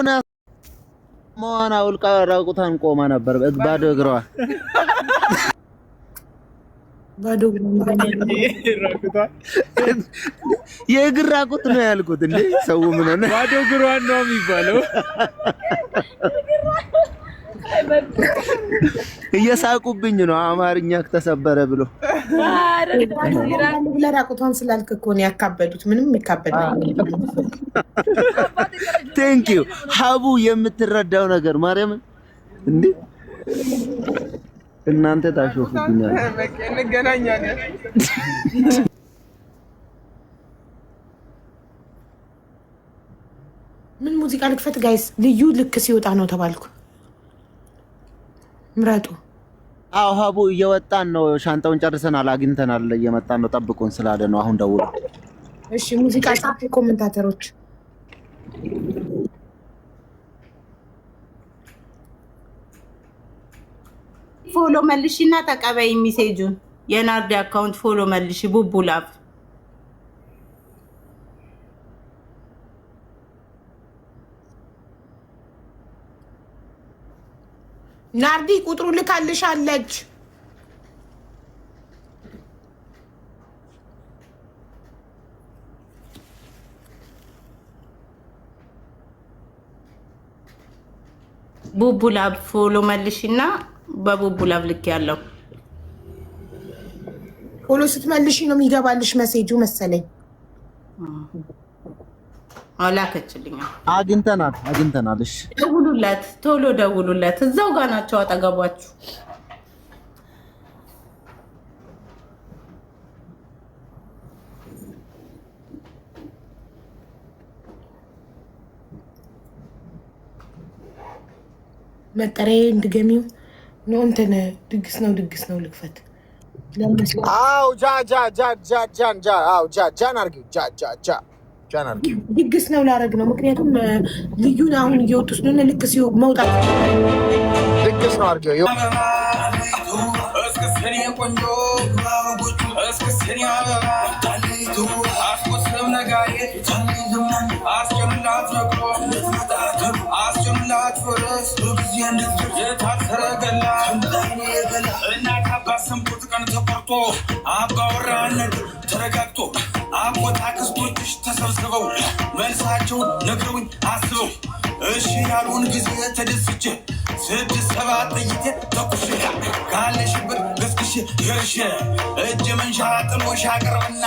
ነው። መዋን አውልቃ ራቁቷን ቆማ ነበር፣ ባዶ እግሯ። ባዶ የእግር ራቁት ነው ያልኩት። እንዴ ሰው ምን ሆነ? ባዶ እግሯን ነው የሚባለው። እየሳቁብኝ ነው። አማርኛ ተሰበረ ብሎ ለራቁቷን ስላልክ እኮ ነው ያካበዱት። ምንም የሚካበድ Thank you ሀቡ፣ የምትረዳው ነገር ማርያምን እንዴ እናንተ ታሾፉብኛል። እንገናኛለን። ምን ሙዚቃ ልክፈት guys? ልዩ ልክ ሲወጣ ነው ተባልኩ። ምረጡ። አዎ ሀቡ እየወጣን ነው። ሻንጣውን ጨርሰናል፣ አግኝተናል። እየመጣን ነው፣ ጠብቁን ስላለ ነው አሁን ደውሎ። እሺ ሙዚቃ ጻፉ commentator ኦች። Follow መልሺና ተቀበይ message ኡን። የናርዲ account follow መልሺ። ቡቡ ላቭ ናርዲ ቁጥሩ ልካልሻለች። ቡቡ ላቭ follow መልሺና በቡቡ ላቭ ልክ ያለው Follow ስትመልሺ ነው የሚገባልሽ message ኡ መሰለኝ። ላከችልኛ። አግኝተናል፣ አግኝተናል። እሺ ደውሉለት፣ ቶሎ ደውሉለት። እዛው ጋር ናቸው አጠገቧችሁ። መጠሪያዬ እንድገሚው ነው እንትን ድግስ ነው ድግስ ነው ልክፈት። አዎ ጃ ጃ ጃ ጃ ጃን ጃ አዎ ጃ ጃን አርጊው ጃ ጃ ጃ ጃን አርጊው። ድግስ ነው ላረግ ነው። ምክንያቱም ልዩን አሁን እየወጡ ስለሆነ ልክ ሲው መውጣት ድግስ ነው አርጊው። ቀን ተቆርጦ አባወራነት ተረጋግጦ አጎት አክስቶችሽ ተሰብስበው መልሳቸውን ነግረውኝ አስበው እሺ ያሉን ጊዜ ተደስቼ ስድስት ሰባት ጥይቴ ተኩሼ ካለሽበት ገስግሼ ገርሼ እጅ መንሻ ጥሎሽ አቅርብና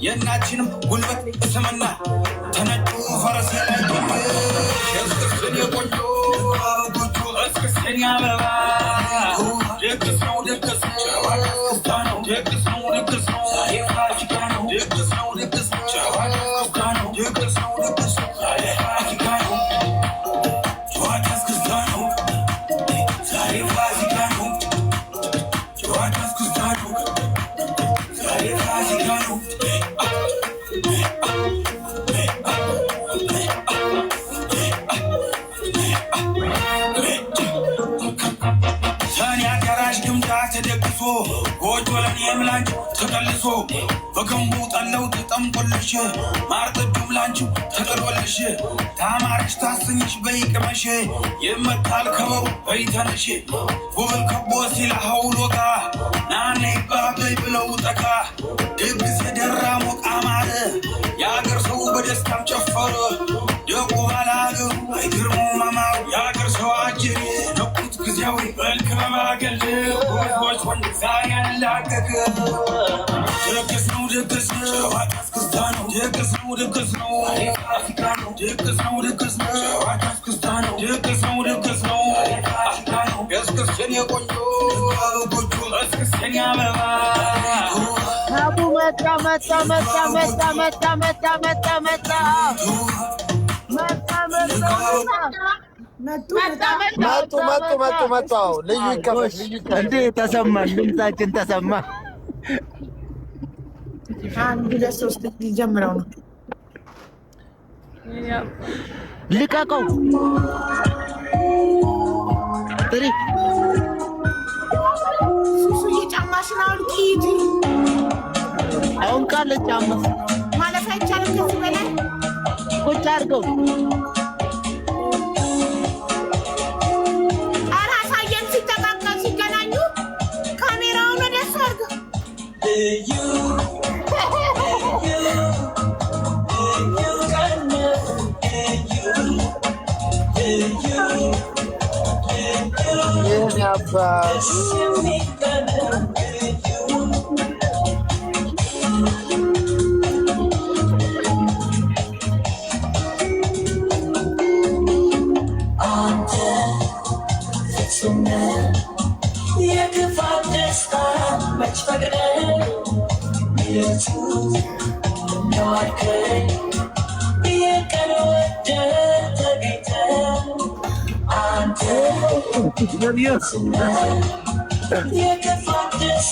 የእናችንም ጉልበት እስምና ተነጩ ፈረሴ ላይ እስክስን የቆንጆ እስክስን ያበባ ድግስ ነው ድግስ ነው ድግስ ነው ድግስ ነው ድግስ ነው ድግስ ነው ድግስ ነው ድግስ ነው ጨዋታ እስክስታ ነው ዛሬ ፋሲካ ነው ጨዋታ እስክስታ ነው ዛሬ ፋሲካ ነው። ሰኔ አዳራሽ ግምጃ ተደግሶ ጎጆ ለእኔም ላንቺ ተቀልሶ በገንቡ ጠለው ተጠምቆልሽ ማር ጠጁም ላንቺ ተጥሎልሽ ታማርሽ ታሰኝሽ በይቅመሽ ይመታል ከበሩ በይተነሽ ጉብል ከቦ ሲል ሀውል ወጋ ናኔ ባበይ ብለው ጠጋ ድግስ የደራ ሞቅ አማረ የአገር ሰው በደስታም ጨፈረ ደቁ ባላገሩ አይግርሙ ማማሩ የአገር ሰው አጅሬ ነቁት ጊዜያዊ በልክ በማገል ወንዶች ወንድ ዛሬ ያላቀቅ ድግስ ነው ድግስ ነው ጨዋታ እስክስታ ነው ድግስ ነው ድግስ ነው ፋሲካ ነው ድግስ ነው ድግስ ነው ጨዋታ እስክስታ ነው ድግስ ነው ድግስ ነው ፋሲካ ነው እስክስትን የቆንጆ ጎጆ እስክስትን ያበባ ሀቡ መጣ መጣ መጣ መጣ መጣ መጣ መጣ መጣ መጣ መጣ መጡ መጡ መጡ መጡ መጡ። አዎ ልዩ ይከፈት ልዩ ይከፈት። እንዴ ተሰማን፣ ድምጻችን ተሰማ። አንድ ሁለት ሶስት ሊጀምረው ነው። ልቀቀው ጥሪ ሱሱዬ ጫማሽን አውልቂ ሂጂ። አሁን ቃለች ጫማ ማለፍ አይቻልም ከዚህ በላይ። ቁጭ አድርገው። የኔ አባት።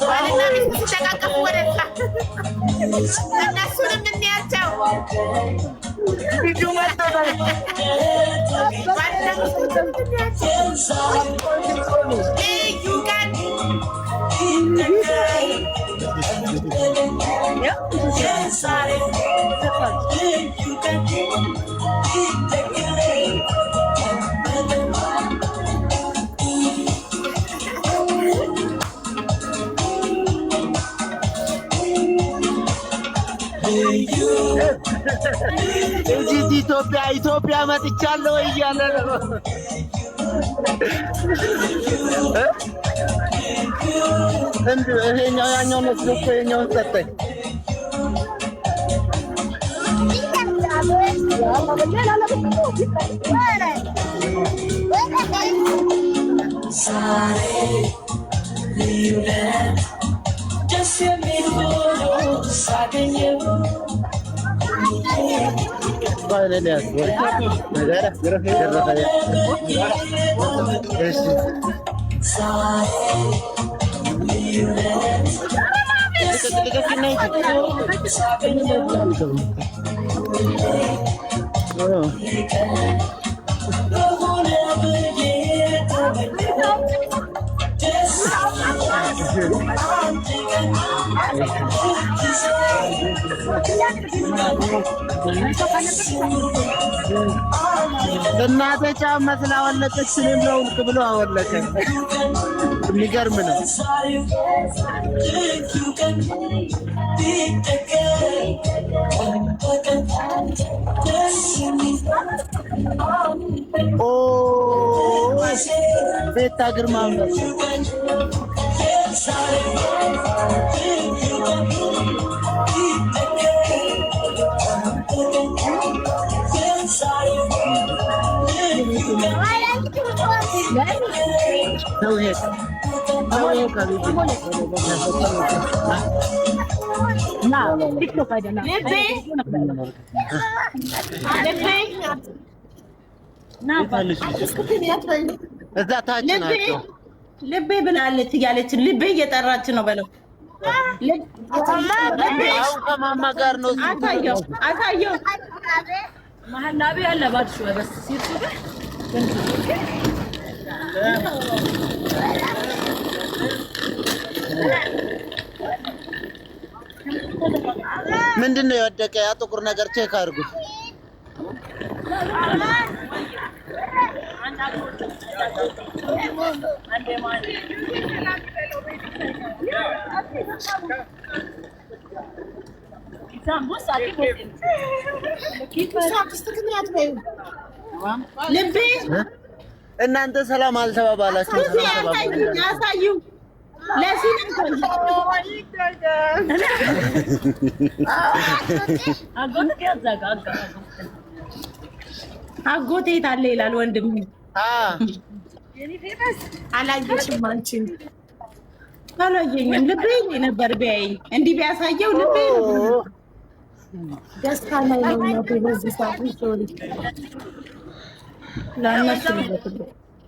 ባልና ሚስት ሲተቃቀፉ ወደዛ እነሱንም እንያቸው። ባልና ሚስቶችን እንያቸው። ልዩ ቀን። እዚህ ኢትዮጵያ ኢትዮጵያ መጥቻለሁ እያለ ነው። እንድ ይሄኛው ያኛው መስሎ እኮ ይሄኛውን ሰጠኝ። እሺ። ልቀቅና ሂጂ። እናቴ ጫማ ስላወለቀች እኔም ለውልቅ ብሎ አወለቀ። የሚገርም ነው። ኦ ቤታ ግርማ። ሰው ሄድ ሰው ሄድ። ልቤ፣ ልቤ። እዛ ታች ልቤ። ናቸው። ልቤ ብላለች እያለች ልቤ እየጠራች ነው በለው። ልቤ። አሁን ከማማ ጋር ነው። አሳየው፣ አሳየው። محلابي هلا بعد شوي بس يصير صبح بنزل، okay. ምንድን ነው የወደቀ? ያ ጥቁር ነገር check አድርጉት። بص على كيف. ልቤ። እናንተ ሰላም አልተባባላችሁም። እስኪ ሰላም አሳዩ። ተባባሉ። አሳዩ ለሲን። አጎትك يا አጎቴ የት አለ ይላል ወንድም። አ አላየሽም አንቺን። አላየኝም። ልቤ ነበር ቢያየኝ፣ እንዲህ ቢያሳየው ልቤ ነበር። ደስታ ላይ ነው እናቴ በዚህ ሰዓት፣ sorry። ለእነሱ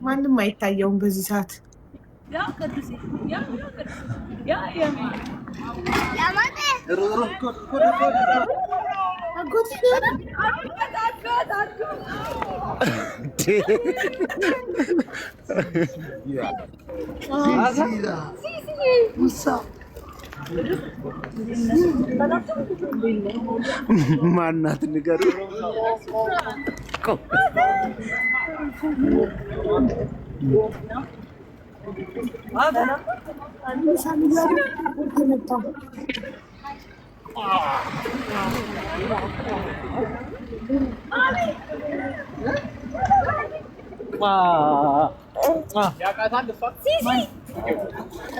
ማንም አይታየውም በዚህ ሰዓት። يا قدسي يا يا قدسي يا يمين. አጎት። አጎት አጎት። ማናት ንገሩ። መጣ።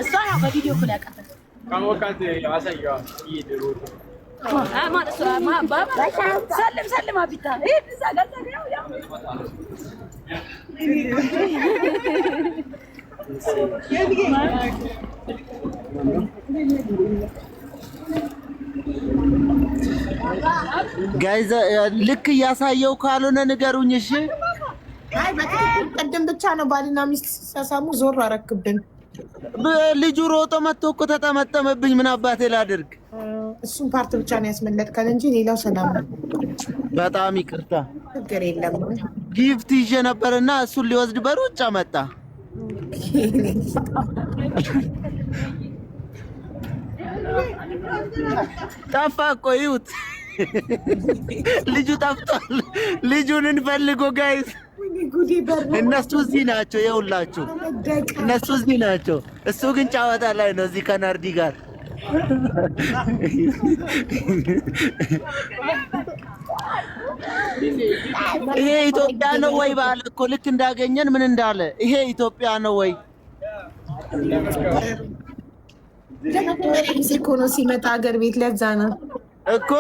እሷ ያው በቪዲዮ እኮ ነው ያውቃታል። ማን እሷ ሰልም ሰልም አቢታ እዛ ጋር ያው ያው Guys ልክ እያሳየው ካልሆነ ንገሩኝ። እሺ። አይ በትክክል ቅድም ብቻ ነው ባልና ሚስት ሲሳሳሙ ዞር አረክብን። ልጁ ሮጦ መጥቶ እኮ ተጠመጠመብኝ። ምን አባቴ ላድርግ? እሱን part ብቻ ነው ያስመለጥከን እንጂ ሌላው ሰላም ነው። በጣም ይቅርታ። ችግር የለም። Gift ይዤ ነበርና እሱን ሊወስድ በሩጫ መጣ። ጠፋ እኮ ይዩት፣ ልጁ ጠፍቷል። ልጁን እንፈልጎ guys። እነሱ እዚህ ናቸው፣ ይኸውላችሁ እነሱ እዚህ ናቸው። እሱ ግን ጨዋታ ላይ ነው እዚህ ከናርዲ ጋር። ይሄ ኢትዮጵያ ነው ወይ ባለ እኮ ልክ እንዳገኘን ምን እንዳለ፣ ይሄ ኢትዮጵያ ነው ወይ? ለመጀመሪያ ጊዜ እኮ ነው ሲመጣ ሀገር ቤት፣ ለዛ ነው እኮ።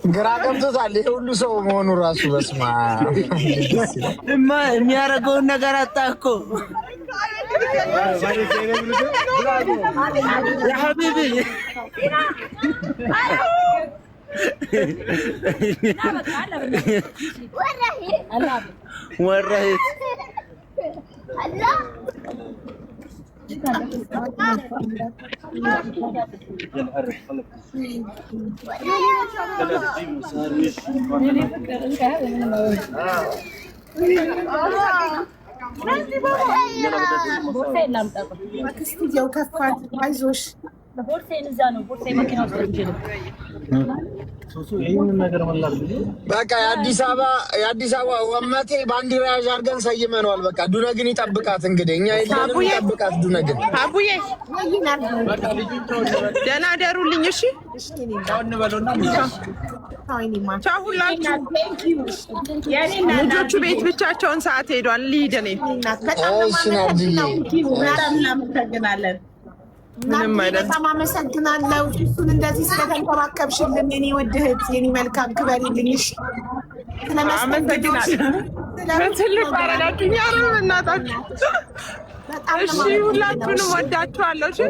ግራ ገብቶታል። ይሄ ሁሉ ሰው መሆኑ ራሱ በስመ አብ። እማ የሚያደርገውን ነገር አጣ እኮ። يا حبيبي። ወረሂት። አክስትየው ከፋት፣ አይዞሽ። ቦርሳዬን እዛ ነው፣ ቦርሳዬ መኪና ውስጥ ረስቼ ነው። በቃ የአዲስ አበባ ወመቴ ባንዲራ ያዥ አድርገን ሰይመነዋል። በቃ ዱነግን ይጠብቃት እንግዲህ፣ እኛ የለንም። ይጠብቃት ዱነግን። አቡዬ ደህና ደሩልኝ። እሺ፣ ቻው ሁላችሁ። ልጆቹ ቤት ብቻቸውን ሰዓት ሄዷል። ልሂድ እኔ። እሺ ናርዲዬ። በጣም እናመሰግናለን። ምንም አይደለም። በጣም አመሰግናለሁ። እሱን እንደዚህ ስለተንከባከብሽልን የኔ ውድ እህት፣ የኔ መልካም፣ ክበሪልኝ። እሺ፣ ስለመስተንግዶሽ። አመሰግናለሁ። ትልቅ አረጋችሁኝ። ኧረ በእናታችሁ። በጣም እሺ ሁላችሁንም ወዳችኋለሁ። እሺ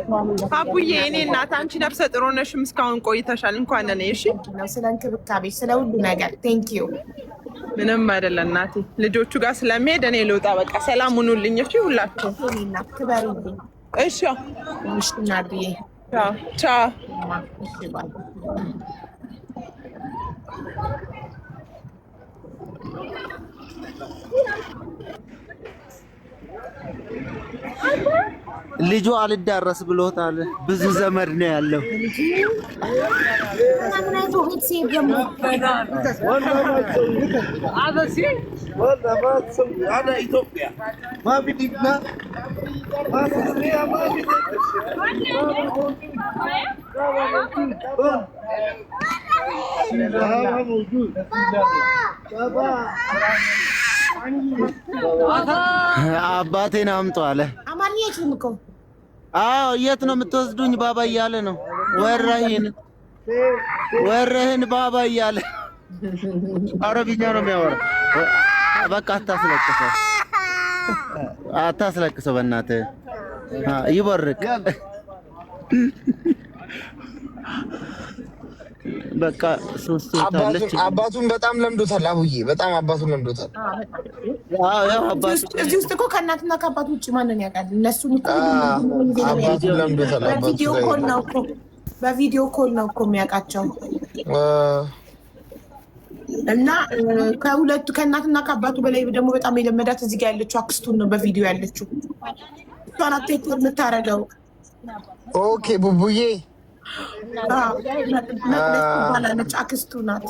አቡዬ፣ የኔ እናት፣ አንቺ ነፍሰ ጥሩ ነሽም እስካሁን ቆይተሻል። እንኳን እኔ እሺ ነው ስለ እንክብካቤ፣ ስለ ሁሉ ነገር thank you። ምንም አይደለ እናቴ። ልጆቹ ጋር ስለሚሄድ እኔ ልውጣ። በቃ ሰላም ሁኑልኝ። እሺ ሁላችሁ። የኔ እናት ክበሪልኝ። እሺ። እሺ ናርዲዬ። ቻው ቻው። እሺ bye። ልጁ አልዳረስ ብሎታል። ብዙ ዘመድ ነው ያለው። ምን አይቶ ቤት ሲሄድ ደግሞ والله ما تسوي انا اثيوبيا ما بدي ما ما تسويها ما بدي. ما موجود بابا. አባቴን አምጡ አለ። አማርኛ አይችልም እኮ። አዎ፣ የት ነው የምትወስዱኝ ባባ እያለ ነው። ወረሂን ወረህን ባባ እያለ አረብኛ ነው የሚያወራው። በቃ አታስለቅሰው፣ አታስለቅሰው በእናትህ ይቦርቅ። በቃ ሶስት ታለች። አባቱን በጣም ለምዶታል። አቡዬ በጣም አባቱን ለምዶታል። አዎ ያው አባቱ እዚህ ውስጥ እኮ ከእናትና ከአባቱ ውጭ ማንን ያውቃል? እነሱን እኮ አባቱን ለምዶታል። አባቱ በ video call ነው እኮ፣ በ video call ነው እኮ የሚያውቃቸው። እና ከሁለቱ ከእናትና ከአባቱ በላይ ደግሞ በጣም የለመዳት እዚህ ጋር ያለችው አክስቱን ነው። በቪዲዮ ያለችው እሷን take የምታደርገው። Okay ቡቡዬ። መቅደስ ትባላለች። አክስቱ ናት።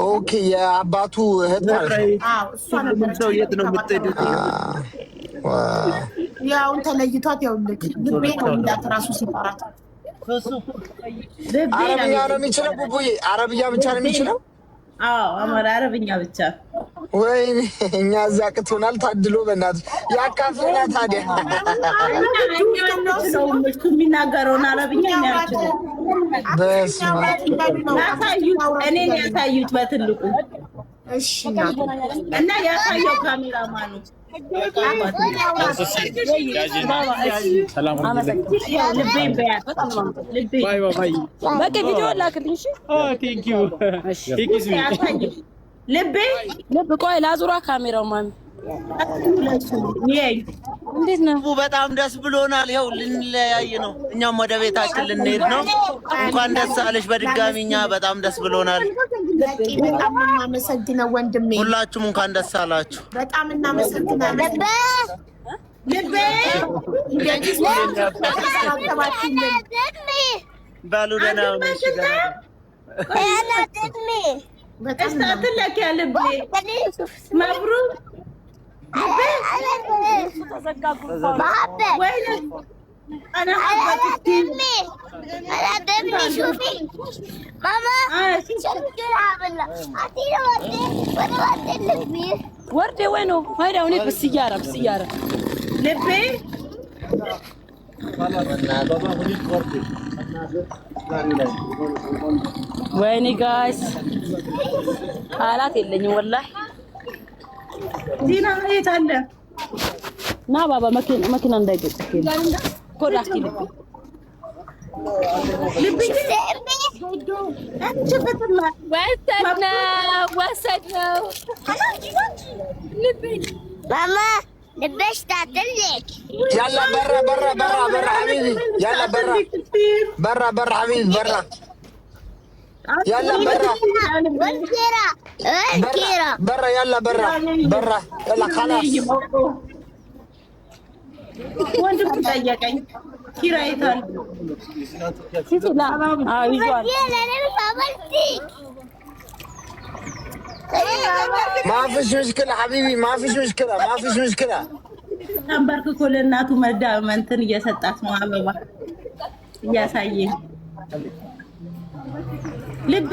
Okay፣ የአባቱ እህት ማለት ነው። አዎ፣ እሷ ነበረች። ሰው የት ነው የምትሄዱት? ያውን ተለይቷት ያውልክ ልቤ ነው የሚላት ራሱ ሲጠራት። አረብኛ ነው የሚችለው ቡቡዬ? አረብኛ ብቻ ነው የሚችለው? አዎ፣ አማራ አረብኛ ብቻ። ወይኔ እኛ እዚያ ቅቶናል። ታድሎ በእናትህ ያካፍልና ታዲያ እሱ የሚናገረውን አረብኛ እኛ አንችልም። በስመ አብ። ያሳዩት፣ እኔን ያሳዩት በትልቁ እሺ እናቴ። እና ያሳየው ካሜራማኑ። ልቤን በያት ልቤን። Bye bye. በቃ ቪዲዮ ላክልኝ። እሺ። Thank you. ያሳየው ልቤ። ልብ ቆይ ላዙራ ካሜራው ማሚ። ይኸኝ። እንዴት ነው? ቡ በጣም ደስ ብሎናል። ይኸው ልንለያይ ነው፣ እኛም ወደ ቤታችን ልንሄድ ነው። እንኳን ደስ አለሽ በድጋሚ። እኛ በጣም ደስ ብሎናል። በቂ በጣም ነው የማመሰግነው ወንድሜ፣ ሁላችሁም እንኳን ደስ አላችሁ። በጣም እናመሰግናለን። ልቤ። እንደዚህ ስለተንከባከባችሁልን። በሉ ደህና ሁኑ። እሺ፣ ደህና ሁኑ። በጣም ትለኪያ ልቤ مبروك። ወይኔ أنا حبك. ወርዴ ወይ ነው ሄዳ ሁኔት بالسيارة بالسيارة። ልቤ። ወይኔ guys፣ ቃላት የለኝም ወላሂ። ዲና የት አለ? ና ባባ፣ መኪና መኪና እንዳይገጭ ኮዳክ ልቤ። ወሰድነው ወሰድነው ልቤ። ماما لبشت عدلك. يلا برا برا برا برا حبيبي، يلا برا برا برا حبيبي برا، يلا برا. والكرة والكرة. برا يلا برا برا يلا خلاص. ወንድሙ ጠየቀኝ። ኪራይ የት አለ? ሲሲ ላ አዎ ይዟል። يلا انا عملتك. ما فيش مشكلة حبيبي، ما فيش مشكلة، ما فيش مشكلة. ተንበርክኮ ለእናቱ መዳ እንትን እየሰጣት ነው፣ አበባ እያሳየ። ልቤ ልቤ።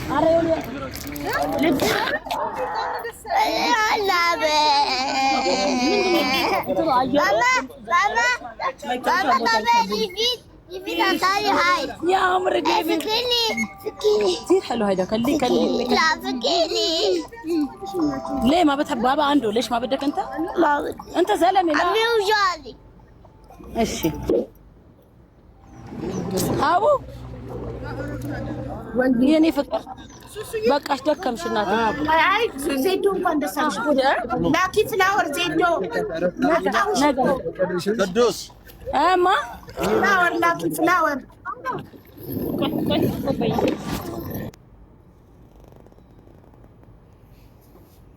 ماما ماما ماما ماما جيبي جيبي تعالي هاي. يا عمري جيبي. فكيني فكيني. كثير حلو هيدا، خليه خليه. لا فكيني. ليه ما بتحب بابا عنده؟ ليش ما بدك انت؟ ما بدي. انت زلمه لا. عمي وجالي. እሺ አቡ የኔ ፍቅር በቃሽ፣ ደከምሽ እናቴ። አይ ዜዶ እንኳን ደስ አለሽ። ላኪ flower ዜዶ መጣሁሽ እኮ። ቅዱስ። እማ። Flower ላኪ flower።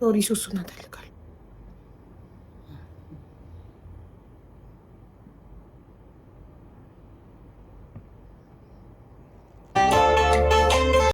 Sorry ሱሱ ናት አለቀ።